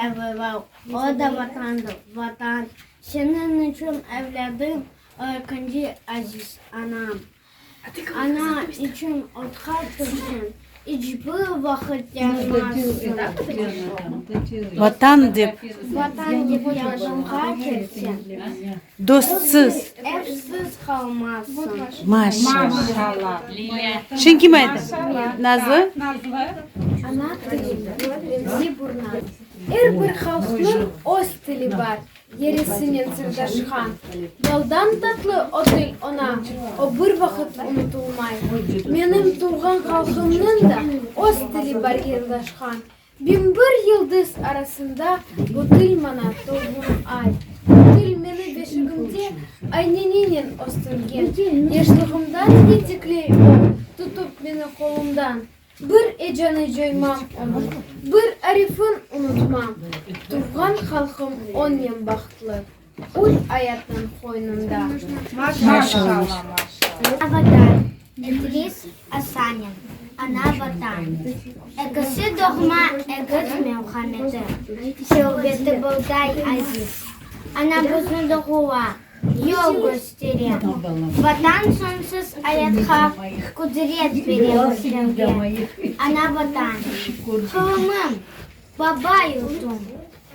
Ev-eval, o da Vatandır, Vatan, seniñ içün evlâdım, o ekinci aziz anam. Ana içün otqa tüşseñ, iç bir vaqıt yanmazsıñ. Vatan dep. Vatan dep yardımğa kelseñ, Dostsız. Evsiz qalmazsıñ. Maşallah. Şimdi kim ayta? Nazlı? Ana tilim, Remzi Burnaş. Er bir halqnıñ öz tili bar, Yerisinen sırdaşqan. Baldan tatlı o til oña, O bir vaqıt unutılmay. Menim tuvğan halqımnıñ da Öz tili bar yırlaşqan. 1001 yıldız arasında Bu til maña tolğun ay. Bu til meni beşigimde Ayneninen östürgen. Yaşlığımdan yetikley o, Tutıp meni qolumdan. Bir ecanı coymam onıñ, Bir arifin unutmam. Tuvğan halqım onnen bahtlı, Ür ayatnıñ qoynunda. Maşallah. Ana Vatan, İdris Asanin, Ana Vatan, Ekisi doğma egiz merhameti, Serbeti boğday aziz. Ana bizni doğura, Yol köstere. Vatan soñsuz ayatqa Qudret bere bizlerge. Ana Vatan, Qırımım, baba yurtum,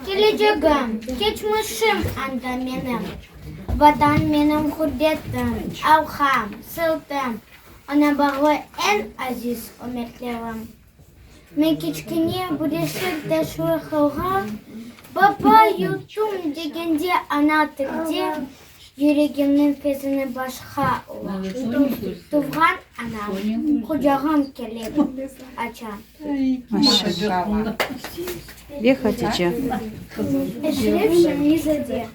Kelecegim, keçmişim anda menim. Vatan menim qudretim, arqam, sırtım, Oña bağlı eñ aziz ümütlerim. Men kiçkene bileşik taşlı qılğa, Baba, yurtum degende ana tilde Yüregimniñ fezini başqa ola. Tuvğan anam, qucağım kelip aça. Maşallah. Ve Hatice. Eşref Şemizade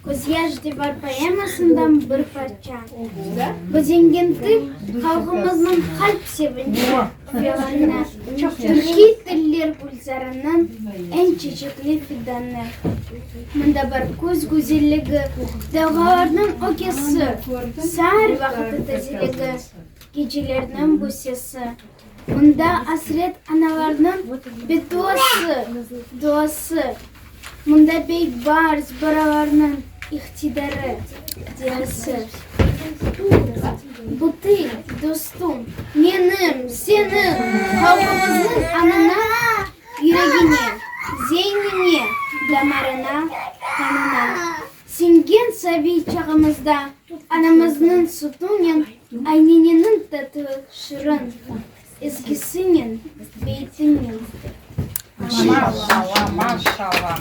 Közyaş divar poemasından bir parça. Bu zengin til halqımıznıñ qalp sevinçi felanı, türkiy tiller gülzarınıñ eñ çeçekli fidanı. Mında bar küz güzelligi, dalğalarnıñ ökesi, saar vaqıtı tazeligi, gecelerniñ busesi. Mında asret analarnıñ bedduası, duası. Mında beybars baralarnıñ iqtidarı, diyası. Bu til, dostum, menim, seniñ, halqımıznıñ añına, yüregine, zeinine, damarına, qanına siñgen sabiy çağımızda anamıznıñ sütünen, ayneneniñ tatlı, şırın ezgisinen, beytinen. Maşallah, maşallah.